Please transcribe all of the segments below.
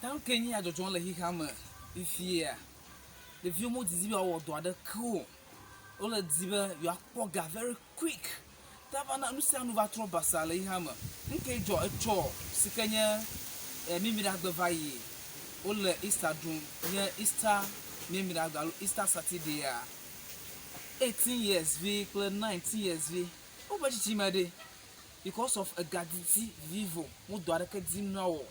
Ta nu kae nye ya dzɔdzɔm le xexea me fifia? Ɖeviwo medidi be yewoawɔ dɔ aɖeke o. Wole di be yewoakpɔ ga very quick. Ta va na nu sia nu va trɔ basaa le xexea me. Nu kae dzɔ etsɔ si ke nye Mimiɖagbe va yi? Wole Easter ɖum nye Easter Mimiɖagbe alo Easter Saturday-a. 18 years vi kple 19 years vi woƒe tsitsime ɖe because of ega didi vivo wo dɔ aɖeke dim na wo o.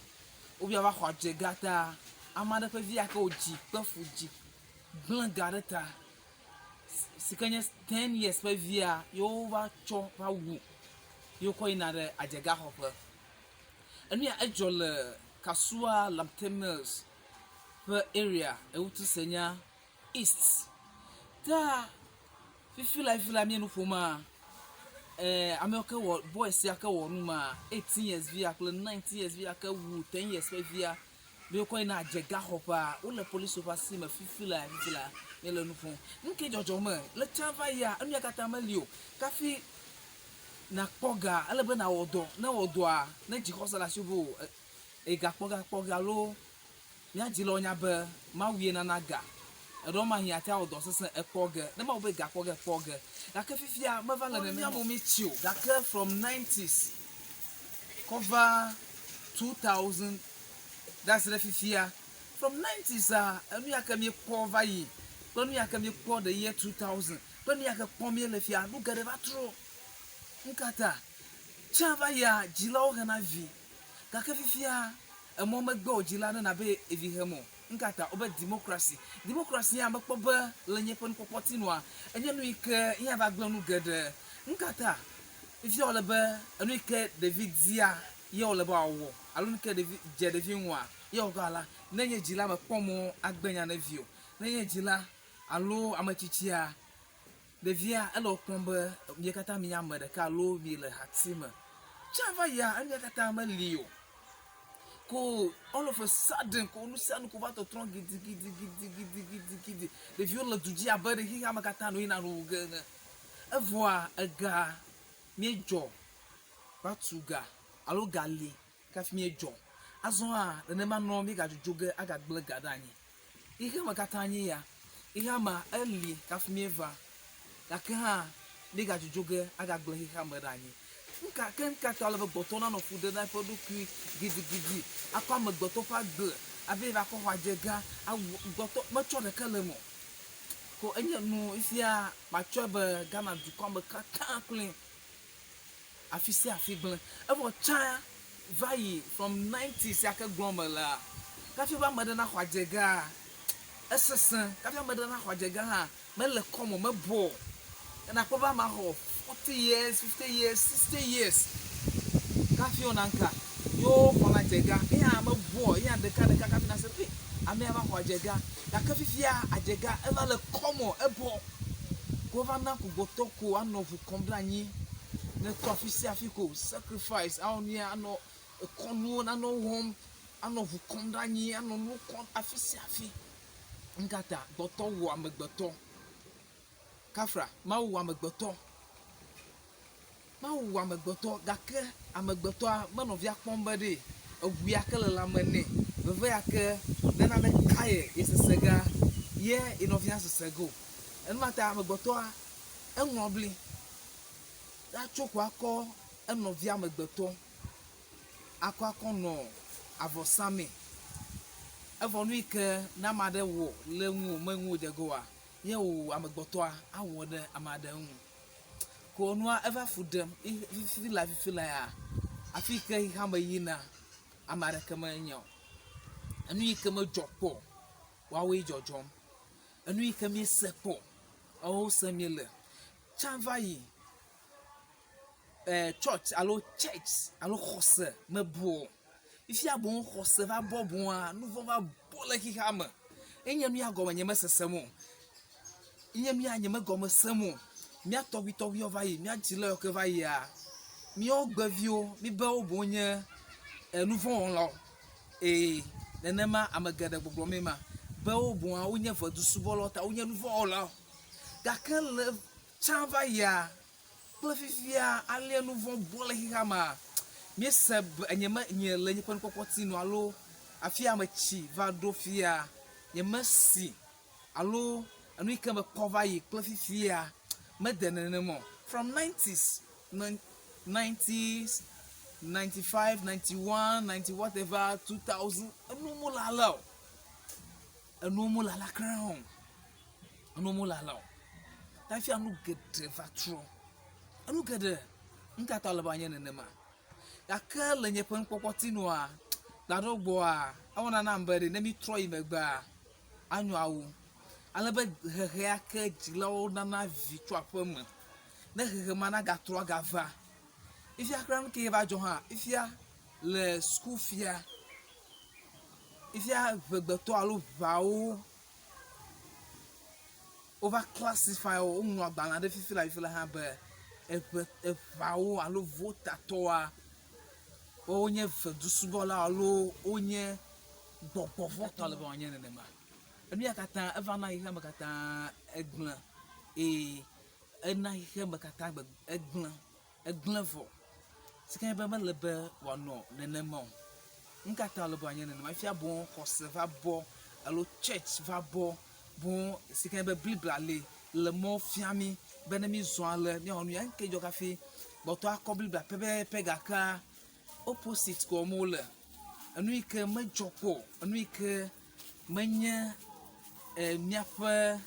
Wobia va xɔ adzega ta ame aɖe ƒe vi ya ke wodzi kpe fu dzi gblẽ ga ɖe ta si ke nye ten years ƒe via ye wova tsɔ va wu ye wokɔ yina ɖe adzegaxɔƒe. Enu ya edzɔ le Kasua Lamte Mills ƒe area ewutu se nya East. Ta fifi la fifi la mía nu ƒoma eh, amewo ke wɔ boys ya ke wɔ nu ma 18 years via kple 19 years via ke wu 10 years ƒe via be wokɔ yina adzegaxɔƒea wole polisiwo ƒe asi me fifi la fifi la míele nu ƒom. Nu ke dzɔdzɔ me le tsã va yia enu ya katã meli o. Kafi nakpɔ ga ele be nawɔ dɔ. Ne wɔ dɔa ne dzixɔse le asiwò be o ega kpɔ ga kpɔ ga alo Mía dzilawo nya be Mawu ye nana ga. Eɖewo mahi ate awɔ dɔ sesẽ ekpɔ ge. Ne Mawu be ga kpɔ ge ekpɔ ge. Gake fifia meva le nenema o. Mí tsi o gake from nineties kɔ va 2000 ɖasi ɖe fifia. From nineties a enu ya ke mí kpɔ va yi kple nu ya ke mí kpɔ the year 2000 kple nu ya ke kpɔm mí le fia nu geɖe va trɔ. Nukata? Tsã va yia dzilawo hena vi Gake fifia, emɔ megbe o dzila ne nabe evi hem o. Nukata wobe democracy? Democracy ya mekpɔ be le nye ƒe nukpɔkpɔ ti nua, enye nu yike ya va gblẽ nu geɖe. Nukata fifia wòle be enu yike ɖevi dia ye wòle be wòawɔ alo nu yike ɖevi dze ɖevi ŋua ye wòawɔ la, ne nye dzila mekpɔ mɔ agbe nya ne vi o. Ne nye dzila alo ame tsitsia, Ɖevia, ele wo kpɔm be mie katã mienye ame ɖeka alo miele hati me. Tsã va yia, emia katã meli o. Ko all of a sudden ko nu sia nu ko va tɔtrɔ gidigidigidigidigidi. Ɖeviwo le du dzi abe ɖe xexea me katã nɔ yina nu wu ge ene. Evɔa ega míedzɔ va tu ga alo ga li kafi míedzɔ. Azɔ hã nenema nɔ míegadzodzo ge agagblẽ ga ɖe anyi. Xexeame katã nye ya. Xexeamea eli hafi míeva. Gake hã míegadzodzo ge agagblẽ xexeame ɖe anyi. Nuka ke nukata wòle be gbɔtɔ nanɔ fu ɖem na eƒe ɖokui gidigidi akɔ amegbetɔ ƒe agbe hafi va kɔ xɔ adzegã awu gbɔtɔ metsɔ ɖeke le eme o. Ko enye nu fifia matsɔe be Ghana dukɔa me katã kloe afi sia afi gblẽ. Evɔ tsã va yi from nineties ya ke gblɔm melea, kafi be ame ɖe naxɔ adzegea, esesẽ. Kafi ame ɖe naxɔ adzegea hã, mele common, mebɔ o. Nakpɔ be amea xɔ forty years, fifty years, sixty years kafi wona ŋka ye woxɔna adzegea. Eya hã mebɔ o, eya ɖeka ɖeka kafi nase be amea va xɔ adzegea. Gake fifia adzegea eva le common, ebɔ. Ko va na ko gbɔtɔ ko anɔ ʋu kɔm ɖe anyi ne tɔ afi sia afi ko sacrifice awɔ nuya anɔ ekɔnuwo nanɔ wɔm anɔ ʋu kɔm ɖe anyi anɔ nuwo kɔm afi sia afi. Nukata gbɔtɔ wɔ amegbetɔ. Kafra Mawu wɔ amegbetɔ. Mawu wɔ amegbetɔ gake amegbetɔa me nɔvia kpɔm be ɖe eŋu ya ke le lãme nɛ, veve ya ke ne nane ka ye ye sese gea, ye ye nɔvia sese ge o. Enuma ta amegbetɔa eŋlɔ bli atso ko akɔ enɔvia amegbetɔ akɔ akɔ nɔ avɔ samee. Evɔ nu yi ke ne ame aɖe wɔ le ŋuwò me ŋuwò dze ge oa, ye wò amegbetɔa awɔ ɖe ame aɖe ŋu. Ko nua eva fu ɖem fifi la fifi la ya afi yi ke xexea me yina ame aɖeke menya o. Enu yi ke medzɔ kpɔ o woawoe dzɔdzɔm. Enu yi ke míese kpɔ o woawo sem míele. Tsã va yi e tsɔtsi alo tsɛtsi alo xɔse mebu o. Fifia boŋ xɔse va bɔ boŋa nu vɔ̃ va bɔ le xexea me. Enye nu ya gɔme nye mesesem o. Nye nu ya nye megɔme sem o. Mía tɔgbuitɔgbuiwo va yi, mía dzilawo ke va yia, míawo gbeviwo míbe wo boŋ nye enu vɔ̃ wɔlawo. Ee, nenema ame geɖe gbɔgblɔm ema be wo boŋa wonye ʋedusubɔlawo ta wonye nu vɔ̃ wɔlawo. Gake le tsã va yia kple fifia alea nu vɔ̃ bɔ le xexea mea, míese be nye me nye le nye ƒe nukpɔkpɔ ti nu alo. Afi ya metsi va ɖo fia, nyemesi alo enu yi ke mekpɔ va yi kple fifia mede nenem o. From nineties, nineties, 95, 91, 90 whatever, 2000, enuwo mele alea o. Enuwo mele alea kura o. Enuwo mele alea o. Ta fifia nu geɖe va trɔ. Enu geɖe. Nu ka ta wòle be wòanye nenema? Gake le nye ƒe nukpɔkpɔ ti nua, gbaɖo gbɔa, ewɔna nam be ɖe ne mítrɔ yi megbea, anyo awu. Ale be hehea ke dzilawo nana vi tso aƒe me, ne hehe ma nagatrɔ agava. Fifia kura nu ke va dzɔ hã, fifia le suku fia, fifia ŋegbetɔ alo ŋeawo wova classify wo, woŋlɔ agbalẽ aɖe fifi le fifi le hã be eŋe eŋeawo alo votatɔwoa, wonye ŋedusubɔlawo alo wonye gbɔgbɔ vɔ̃ tɔ ale be wòanye nenema. Enu ya katã eva na xexea me katã egblẽ eye ena xexea me katã egblẽ, egblẽ vɔ. Si ke nye be mele be wòanɔ nenema o. Nu ka ta wòle be wòanye nenema? Fifia boŋ xɔse va bɔ alo tsɛtsi va bɔ boŋ si ke nye be Biblia li le mɔ fia mí be ne mízɔ ale míawɔ nu ya. Nu ke dzɔ hafi gbɔtɔ akɔ Biblia pɛpɛpɛ gakea opposite ko wɔm wole. Enu yi ke medzɔ kpɔ o, enu yi ke menye míaƒe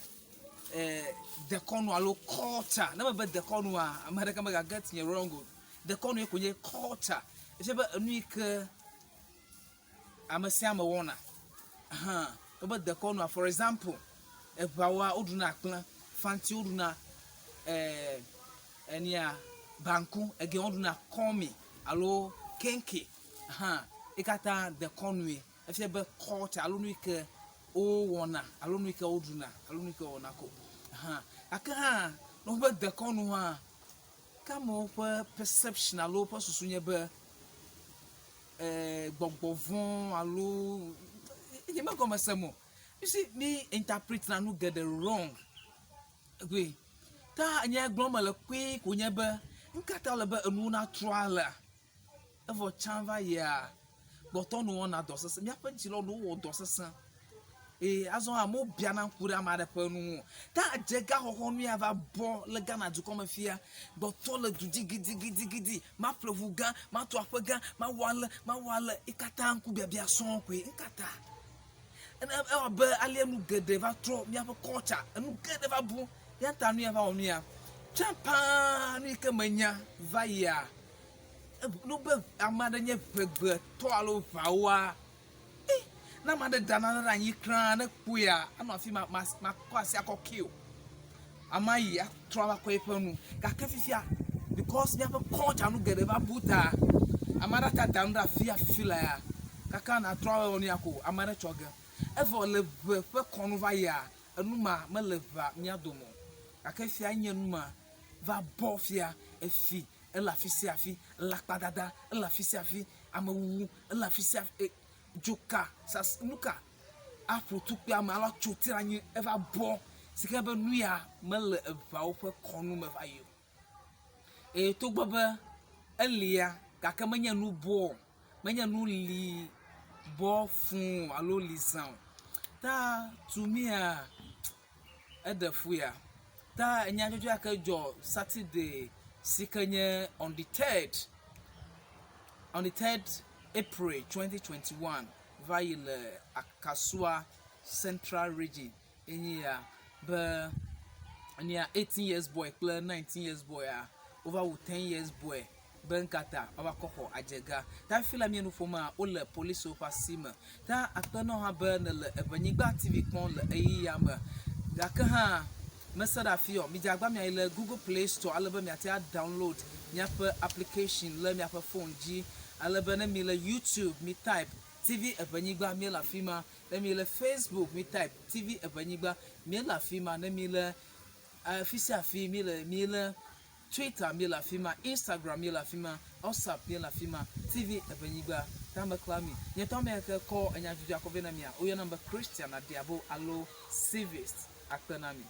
dekɔnu alo culture, ne mebe dekɔnua, ame aɖeke mega get nye wrong o. Dekɔnu ye koe nye culture. Efia be enu yi ke ame sia ame wɔna hã. Wobe dekɔnua, for example, eŋawoa woɖuna akple, fantiwo ɖuna enia banku, egewo woɖuna kɔmi alo keŋke hã. Ye katã dekɔnue. Efia be culture alo nu yi ke wowɔna alo nu yi ke woɖuna alo nu yi ke wowɔna ko hã. Gake hã ne wobe dekɔnu hã, ke amewo ƒe perception alo woƒe susu nye be gbɔgbɔ vɔ̃ alo nye megɔme sem o. You see, mi interpret na nu geɖe wrong. Ʋe. Ta nye gblɔm mele kpui ko nye be, nu ka ta wòle be enuwo natrɔ alea? Evɔ tsã va yia, gbɔtɔ nu wɔna dɔ sesẽ. Míaƒe dzilawo ɖewo wɔ dɔ sesẽ. Eye azɔ hã amewo biana ŋku ɖe ame aɖe ƒe nu ŋu o. Ta adzegaxɔxɔ nu ya va bɔ le Ghana dukɔ me fia. Gbɔtɔ le du dzi gidigidigidi. Maƒle ŋu gã, matu aƒe gã, mawɔ ale, mawɔ ale. Yi katã ŋkubiabia sɔŋ koe. Nu ka ta? Ewɔ abe alea nu geɖe va trɔ míaƒe culture. Enu geɖe va bu. Eya ta nu ya va wɔ nu ya. Tsã paa nu yi ke menya va yia, ne be ame aɖe nye ŋegbetɔ alo ŋawoa, Ei, ne ame aɖe da nane ɖe anyi kra ne kpɔea, anɔ afi ma, makɔ asi akɔ kee o. Amea yi atrɔ ava kɔ eƒe nu. Gake fifia, because míaƒe culture nu geɖe va bu ta, ame aɖe ate ada nu ɖe afi afi le ya, kaka nàtrɔ ava wɔ nu ya ko ame aɖe tsɔ ge. Evɔ le ʋe ƒe kɔnu va yia, enu ma mele ʋea mía dome o. Gake fifia enye nu ma va bɔ fia, efi ele afi sia afi, elakpadada ele afi sia afi, amewuwu ele afi sia afi, e dzoka sas nuka aƒo tukpe ame alo atso ti ɖe anyi eva bɔ si ke be nu ya mele eŋeawo ƒe kɔnu me va yi o. Eye togbɔ be elia gake menye nu bɔ o, menye nu li bɔ fũu alo li zã o. Ta to mía eɖe fu ya. Ta enyadzɔdzɔ ya ke dzɔ Saturday si ke nye on the third on the third April 2021 va yi le Akasua Central Region enye ya be enya 18 years boy kple 19 years boy-a wova wu 10 years boy be ŋkata woava kɔ xɔ adzega. Ta hafi le mía nu ƒomea wole polisiwo ƒe asi me. Ta akpe nɔ hã be nèle Eʋenyigba TV kpɔm le ɣeyiɣia me. Gake hã mese ɖe afi o. Midze agbagba miayi le Google Play Store ale be miate a download míaƒe application le miaƒe phone dzi ale be ne mi le YouTube mi type TV Eʋenyigba míele afi ma. Ne mi le Facebook mi type TV Eʋenyigba míele afi ma. Ne mi le afi sia afi mi le mi le Twitter míele afi ma, Instagram míele afi ma, WhatsApp míele afi ma, TV Eʋenyigba, tame kla mi. Nye ŋutɔ ame yi ke kɔ enya dzudzɔa kɔ vɛ na mia, woyɔnam be Christian Adiabo alo Civist. Akpe na mi.